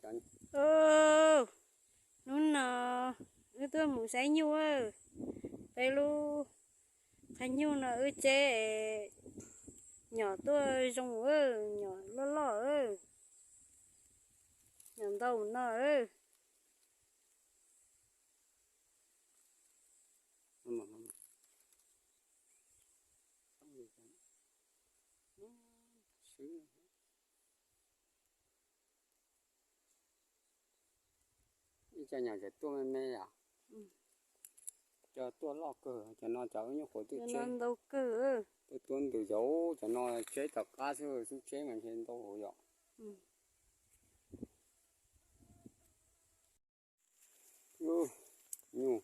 Hnub no wb tuaj mus saib nyuj, peb lub qhov nyuj no wb tseb nyom tuaj zoo, nyom loj loj, nyom ntau no. Ib co nyom tseem tuaj me me yom. Cov tuaj loj kawg, cov no cov wb nyuj qhuav tuaj tseb. Tuaj tuab ntws cov, cov no tseb tom qab xwb, xub tseb mas ntshe ntau yom. Nyuj,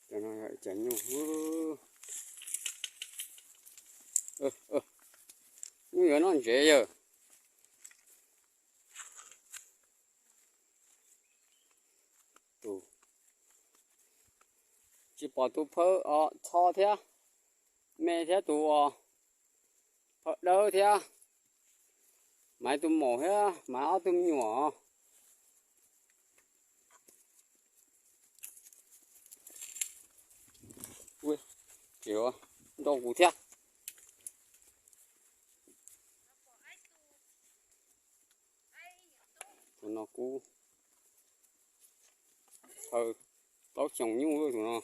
cov no yog ib cov nyuj. Nyuj yuav noj ntsev yawg. Tsis pom tus phawj os, txho thiab, me thiab tus phawj dawb thiab, Maiv tus maum thiab Maiv ob tug me nyuam. Tsis nrau kuv thiab. Tus no kub, plaub xyoos nyuj tus no.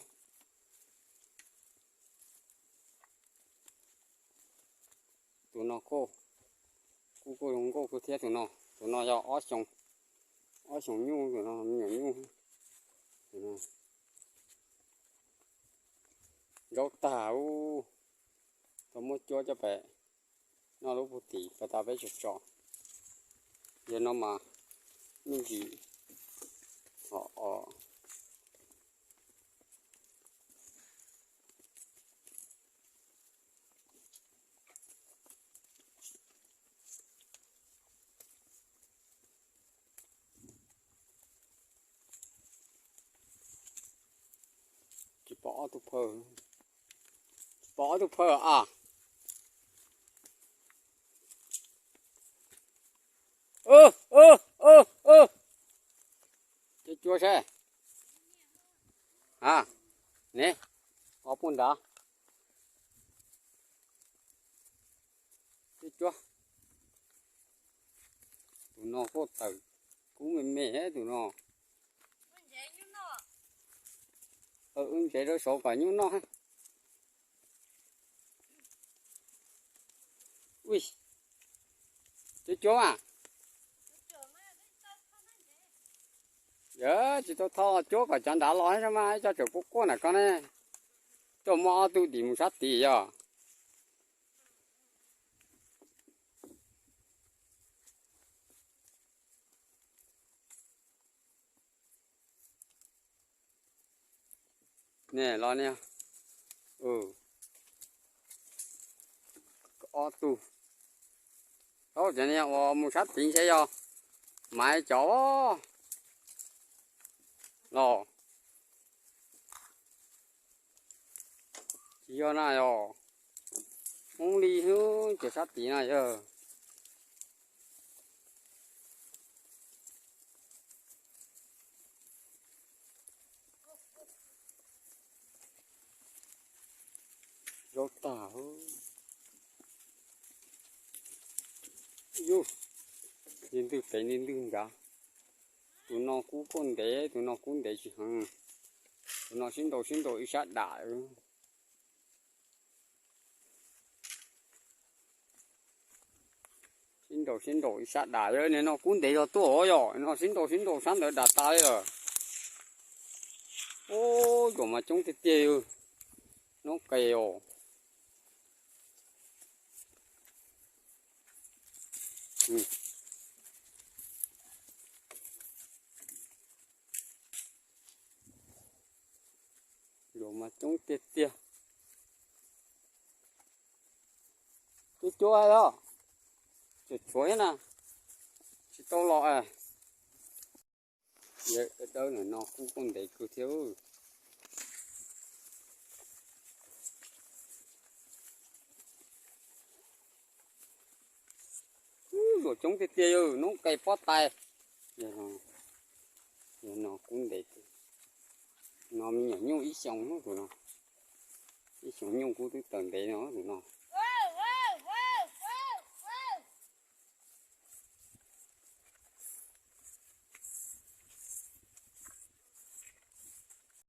Tus no kub, kub zoo nkauj kawg thiab tus no. Tus no yog ob xyoos nyuj, tus no me nyuam nyuj. Zaub tag, tau muab cuab coj pem noj lub puag tim pas tas peb tso tso. Yog no mas me ntsis hom os. Tsis pom ob tug phawj, tsis pom ob tug phawj a. Cuab cuab saib. A, ne, ob puag nrad. Cuab cuab. Tus no kuj tawm kub me me tus no. Wb ntsev rau saud kom nyuj noj. Ui, cuab cuab mas. Yog tsis tau tho cuab kom cov nrad los mas ib co tseem quaj quaj ntawm ko ne. Tuaj muaj ob tug dim mus sab tid yog. Ne los ne, ob tug. Thaum cov niag uas mus sab tid ntshe yog Maiv cov los. Tsis yog na yog, Hmoob li xwb ces sab tid na yog. Zaub tag. Yus, ntws pem ntws nrad. Tus no kub kuj ntev, tus no kub ntev tsis heev. Tus no sib nraus sib nraus ib sab dam. Sib nraus sib nraus ib sab dam, nim no kub ntev zog tuaj os, yog no sib nraus sib nraus sab ntawd dam tas li lawm. Ub, yuav mas coob tiag tiag, noob qes os. Yuav mas coob tiag tiag. Cuab cuab os, tshuav tshuav thiab na, tsis tau los. Dawb no kub kuj ntev kawg thiab. Luam coob tiag tiag, yog noob qes pob tais. Yog no kub ntev, no me nyuam nyuj ib xyoos tus no, ib xyoos nyuj kub twb tawm ntev no tus no.